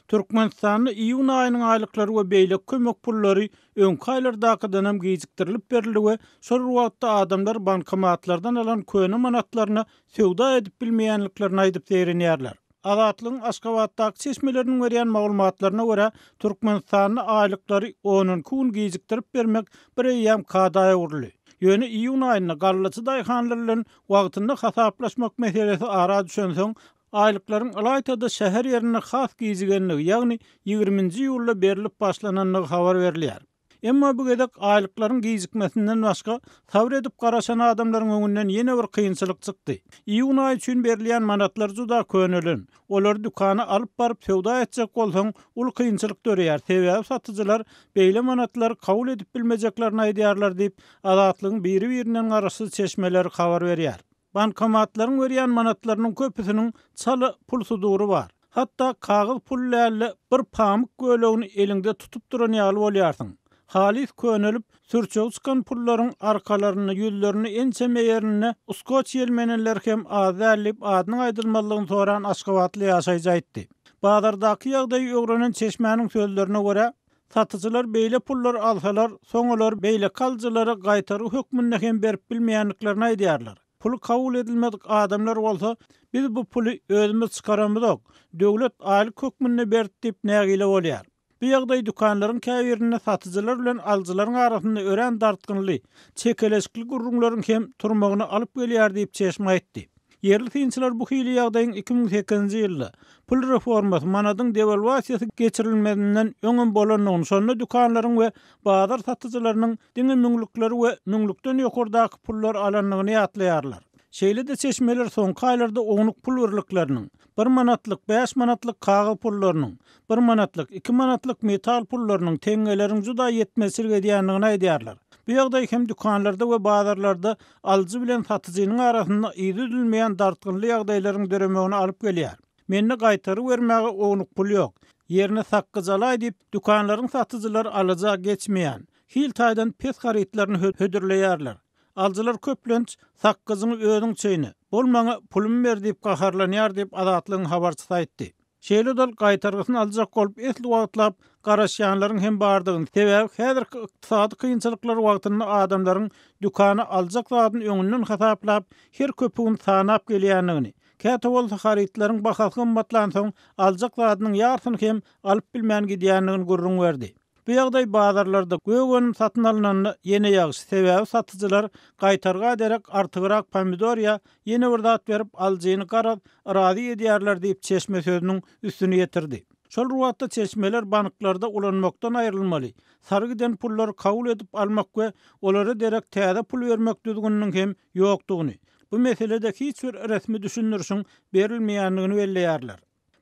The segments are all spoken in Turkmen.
Türkmenistanda iýun aýynyň aýlyklary we beýleki kömek pullary öňki aýlardakydanam gijikdirilip berildi we şol bir wagtda adamlar bankomatlardan alan köne manatlaryna söwda edip bilmeýänliklerini aýdyp zeýrenýärler. Azatlygyň Aşgabatdaky çeşmeleriniň berýän maglumatlaryna görä, Türkmenistanda aýlyklary on-onki gün gijikdirip bermek bir eýýäm kada öwrüldi. Ýöne iýun aýynda gallaçy daýhanlar bilen wagtynda hasaplaşmak meselesi ara düşensoň, Aýlyklaryň ylaýta-da şäher ýerinde has gijigenligi, ýagny ýigriminji iýulda berlip başlanandygy habar berilýär. Emma bu gezek aýlyklaryň gijikmesinden başga, sabyr edip garaşan adamlaryň öňünden ýene bir kynçylyk çykdy. Iýun aýy üçin berilýän manatlar juda könelen. Olary dükana alyp baryp söwda etjek bolsaň, uly kynçylyk döreýär, sebäbi satyjylar beýle manatlary kabul edip bilmejeklerini aýdýarlar diýip, Azatlygyň biri-birinden garaşsyz çeşmeleri habar berýär. Bankomatlaryň berýän manatlarynyň köpüsiniň çala pul sudury bar. Hatda kagyz pul däl-de, bir pamyk bölegini eliňde tutup duran ýaly bolýarsyň. Halys könelip, sürçegi çykan pullaryň arkalarynda, ýüzlerinde ençeme ýerinde skoç ýelmenenleri hem az däl diýip, adynyň aýdylmazlygyny soran aşgabatly ýaşaýjy aýtdy. Bazardaky ýagdaýy öwrenen çeşmäniň sözlerine görä, Satyjylar beýle pullary alsalar, soň olary beýleki alyjylara gaýtargy hökmünde hem berip bilmeýändiklerini aýdýarlar. Puly kabul edilmedik adamlar bolsa, Biz bu puly özümiz çykaramyzok, döwlet aýlyk hökmünde berdi diýip nägile bolýar. Bu ýagdaý dükanlaryň käbirinde satyjylar bilen alyjylaryň arasynda örän dartgynly, çekeleşikli gürrüňleriň hem turmagyna alyp gelýär diýip, çeşme aýtdy. Ýerli synçylar bu hili ýagdaýyň 2008-nji ýylda, pul reformasy, manadyň dewalwasiýasy geçirilmezinden öňem bolandygyny, şonda dükanlaryň we bazar satyjylarynyň diňe müňlükleri we müňlükden ýokardaky pullary alandygyny ýatlaýarlar. Şeýle-de çeşmeler soňky aýlarda ownuk pul birlikleriniň, bir manatlyk, bäş manatlyk kagyz pullarynyň, bir manatlyk, iki manatlyk metal pullarynyň, teňňeleriň juda ýetmezçilik edýändigini aýdýarlar. Bu ýagdaý hem dükanlarda we bazarlarda alyjy bilen satyjynyň arasynda yzy üzülmeýän dartgynly ýagdaýlaryň döremegine alyp gelýär. Mende gaýtargy bermäge ownuk pul ýok. Ýerine sakgyç alaý diýip, dükanlaryň satyjylary alyja geçmeýän, hil taýdan pes harytlaryny hödürleýärler. Alyjylar köplenç, Sakgyjyňy özüň çeýne, bol maňa pulumy ber diýip gaharlanýar diýip, Azatlygyň habarçysy aýtdy. Şeýle-de ol gaýtargysyny aljak bolup esli wagtlap garaşýanlaryň hem bardygyny, sebäbi häzirki ykdysady kynçylyklar wagtynda adamlaryň dükana aljak zadyny öňünden hasaplap, her köpügini sanap gelýändigini, käte bolsa harytlaryň bahasy gymmatlansoň aljak zadynyň ýarsyny hem alyp bilmän gidýändigini gürrüň berdi. Bu ýagdaý bazarlarda gök önüm satyn alnanda ýene ýagşy, sebäbi satyjylar gaýtarga derek artygrak pomidor ýa ýene bir zat berip alyjyny garaz razy edýärler diýip çeşme sözüniň üstüni ýetirdi. Şol bir wagtda çeşmeler banklarda ulanmakdan aýrylmaly, sary giden pullary kabul edip almak we olara derek täze pul bermek düzgüniniň hem ýokdugyny, bu meselede hiç bir resmi düşündirişiň berilmeýändigini belleýärler.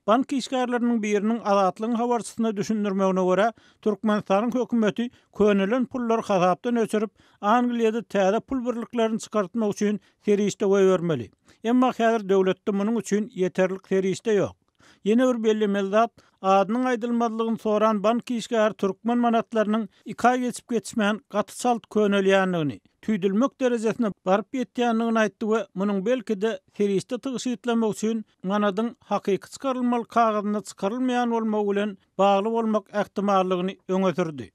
Bank işgärleriniň biriniň Azatlygyň habarçysyna düşündirmegine görä, Türkmenistanyň hökümeti könelen pullary hasapdan öçürip, Angliýada täze pul birliklerini çykartmak üçin serişde goýbermeli. Emma häzir döwletde munuň üçin ýeterlik serişde ýok. Ýene bir bellemeli zat, adynyň aýdylmazlygyny soran bank işgäri türkmen manatlarynyň iki aý geçip-geçmän gaty çalt könelýändigini, tüýdülmek derejesine baryp ýetýändigini aýtdy we munuň belki-de serişde tygşytlamak üçin manadyň hakyky çykarylmaly kagyzynda çykarylmaýan bolmagy bilen bagly bolmak ähtimallygyny öňe sürdi.